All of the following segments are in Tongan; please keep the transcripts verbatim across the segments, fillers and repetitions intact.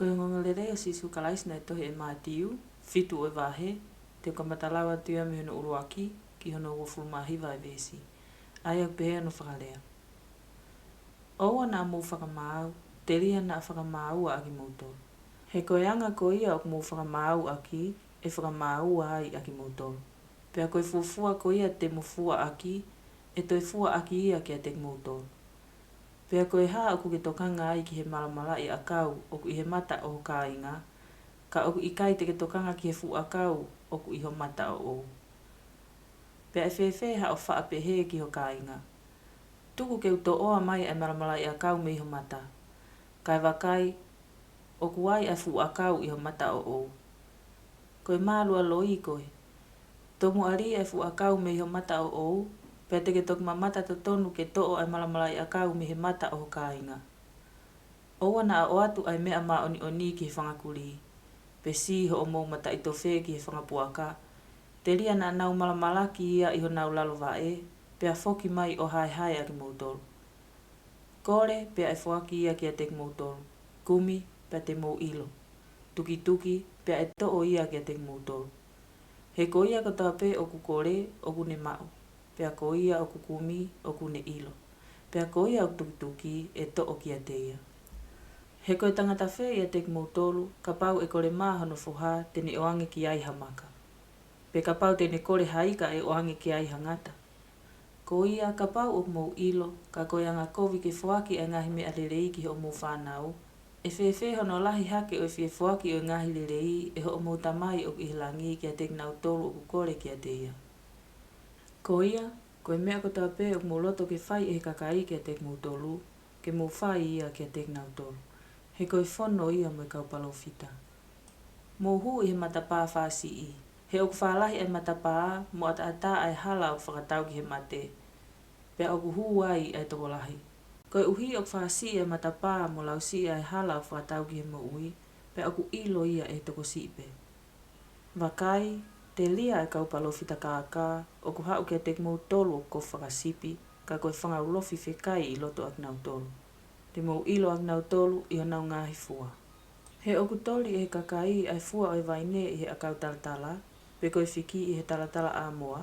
Ko e ongoongolelei ʻo Sīsū Kalaisi naʻe tohi ʻe Mātiu, fitu ʻo e vahe, te u kamata lau atu ia mei hono ʻuluaki ki hono uofulu mā hiva ʻo e veesi. ʻA ia ʻoku pehē hono fakalea: ʻOua naʻa mou fakamaau, telia naʻa fakamāua ʻa kimoutolu. He ko e anga ko ia ʻoku mou fakamaau ʻaki, ʻe fakamāua ai ʻa kimoutolu. Pea ko e fuofua ko ia te mou fua ʻaki, ʻe toe fua ʻaki ia kiate kimoutolu. Pea ko e hā ʻoku ke tokanga ai ki he malamalaʻi ʻakau ʻoku ʻi he mata ʻo ho kāinga, ka ʻoku ʻikai te ke tokanga ki he fuʻu ʻakau ʻoku ʻi ho mata ʻoʻou? Pea ʻe fēfē haʻo faʻa pehē ki ho kāinga, Tuku ke u toʻoa mai ʻa e malamalaʻi ʻakau mei ho mata, kae vakai, ʻoku ai ʻa e fuʻu ʻakau ʻi ho mata ʻoʻou? Ko e mālualoi koe! Tomuʻa lī ʻa e fuʻu ʻakau mei ho mata ʻoʻou, pea te ke toki mamata totonu ke toʻo ʻa e malamalaʻi ʻakau mei he mata ʻo ho kāinga. ʻOua naʻa ʻoatu ʻa e meʻa māʻoniʻoni ki he fanga kulī, pe sī hoʻomou mataʻitofe ki he fanga puaka, telia naʻa nau malamalaki ia ʻi honau lalo vaʻe, pea foki mai ʻo haehae ʻa kimoutolu. Kole, pea ʻe foaki ia kiate kimoutolu. Kumi, pea te mou ʻilo. Tukituki, pea ʻe toʻo ia kiate kimoutolu. He ko ia kotoa pē ʻoku kole, ʻoku ne maʻu. Pea ko ia ʻoku kumi, ʻoku ne ʻilo. Pea ko ia ʻoku tukituki, ʻe toʻo kiate ia. He ko e tangata fē ʻiate kimoutolu, kapau ʻe kole mā hono foha, te ne ʻoange ki ai ha maka? Pe kapau te ne kole ha ika, ʻe ʻoange ki ai ha ngata? Ko ia, kapau ʻoku mou ʻilo, ka ko e angakovi ke foaki ʻa e ngaahi meʻa lelei ki hoʻomou fānau, ʻe fēfē hono lahi hake ʻo e fie foaki ʻo e ngaahi lelei ʻe hoʻomou Tamai ʻoku ʻi he langi kiate kinautolu ʻoku kole kiate ia? Ko ia, ko e meʻa kotoa pē ʻoku mou loto ke fai ʻe he kakai kiate kimoutolu, ke mou fai ia kiate kinautolu. He ko e fono ia mo e kau palōfita. Mou hū ʻi he matapā fāsiʻi, he ʻoku fālahi ʻa e matapā mo ʻataʻatā ʻa e hala ʻoku fakatau ki he mate, pea ʻoku hū ai ʻa e tokolahi. Koeʻuhi ʻoku fāsiʻi ʻa e matapā mo lausiʻi ʻa e hala ʻoku fakatau ki he moʻui, pea ʻoku ʻilo ia ʻe he tokosiʻi pē. Vakai, telia ʻa e kau palōfita kākā ʻoku haʻu kiate kimoutolu ʻoku kofu fakasipi, ka ko e fanga ulofi fekai ʻi loto ʻa kinautolu. Te mou ʻilo ʻa kinautolu ʻi honau ngaahi fua. He ʻoku toli ʻe he kakai ʻa e fua ʻo e vaine ʻi he ʻakau talatala, pe ko e fiki ʻi he talatalaʻāmoa?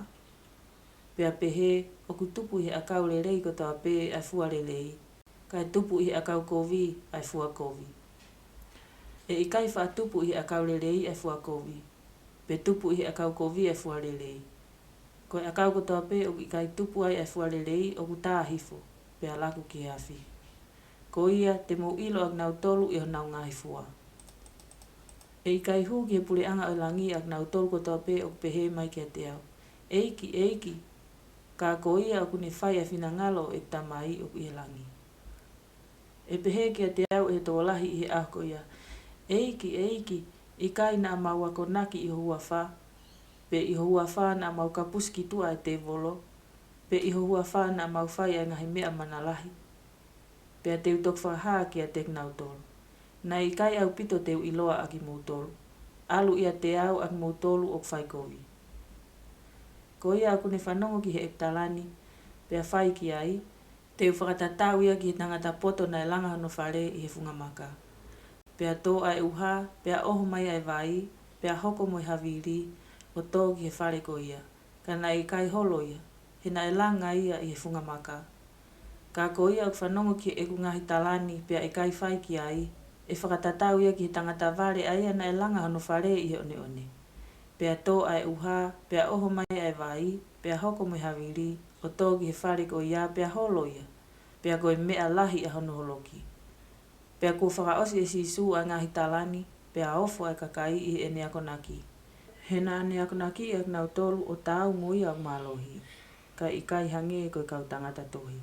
Pea pehē, ʻoku tupu ʻi he ʻakau lelei kotoa pē ʻa e fua lelei, kae tupu ʻi he ʻakau kovi ʻa e fua kovi. ʻE ʻikai faʻa tupu ʻi he ʻakau lelei ʻa e fua kovi, pe tupu ʻi he ʻakau kovi ʻa e fua lelei. Ko e ʻakau kotoa pē ʻoku ʻikai tupu ai ʻa e fua lelei ʻoku tā hifo, pea laku ki he afi. Ko ia, te mou ʻilo ʻa kinautolu ʻi honau ngaahi fua. ʻE ʻikai hū ki he puleʻanga ʻo e langi ʻa kinautolu kotoa pē ʻoku pehē mai kiate au, ʻEiki, ʻEiki, ka ko ia ʻoku ne fai ʻa e finangalo ʻo ʻeku Tamai ʻoku ʻi he langi. ʻE pehē kiate au ʻe he tokolahi ʻi he ʻaho ko ia, ʻEiki, ʻEiki, ʻikai naʻa mau akonaki ʻi ho huafa, pe ʻi ho huafa naʻa mau kapusi ki tuʻa ʻa e tēvolo, pe ʻi ho huafa naʻa mau fai ʻa e ngaahi meʻa mana lahi? Pea te u toki fakahā kiate kinautolu, Naʻe ʻikai ʻaupito te u ʻiloa ʻa kimoutolu. ʻAlu ʻiate au ʻa kimoutolu ʻoku fai kovi. Ko ia ʻoku ne fanongo ki heʻeku tala ni, pea fai ki ai, te u fakatatau ia ki he tangata poto naʻe langa hono fale ʻi he funga maka. Pea tō ʻa e ʻuha, pea ʻoho mai ʻa e vai, pea hoko mo e havili, ʻo tō ki he fale ko ia, ka naʻe ʻikai holo ia, he naʻe langa ia ʻi he funga maka. Ka ko ia ʻoku fanongo ki heʻeku ngaahi tala ni pea ʻikai fai ki ai, ʻe fakatatau ia ki he tangata vale ʻa ia naʻe langa hono fale ʻi he ʻoneʻone. Pea tō ʻa e ʻuha, pea ʻoho mai ʻa e vai, pea hoko mo e havili, ʻo tō ki he fale ko ia, pea holo ia, pea ko e meʻa lahi ʻa hono holoki. Pea kuo fakaʻosi ʻe Sīsū ʻa e ngaahi tala ni, pea ofo ʻa e kakai ʻi heʻene akonaki. He naʻa ne akonakiʻi ʻa kinautolu ʻo taau mo ia ʻoku mālohi, kae ʻikai hangē ko e kau tangata tohi.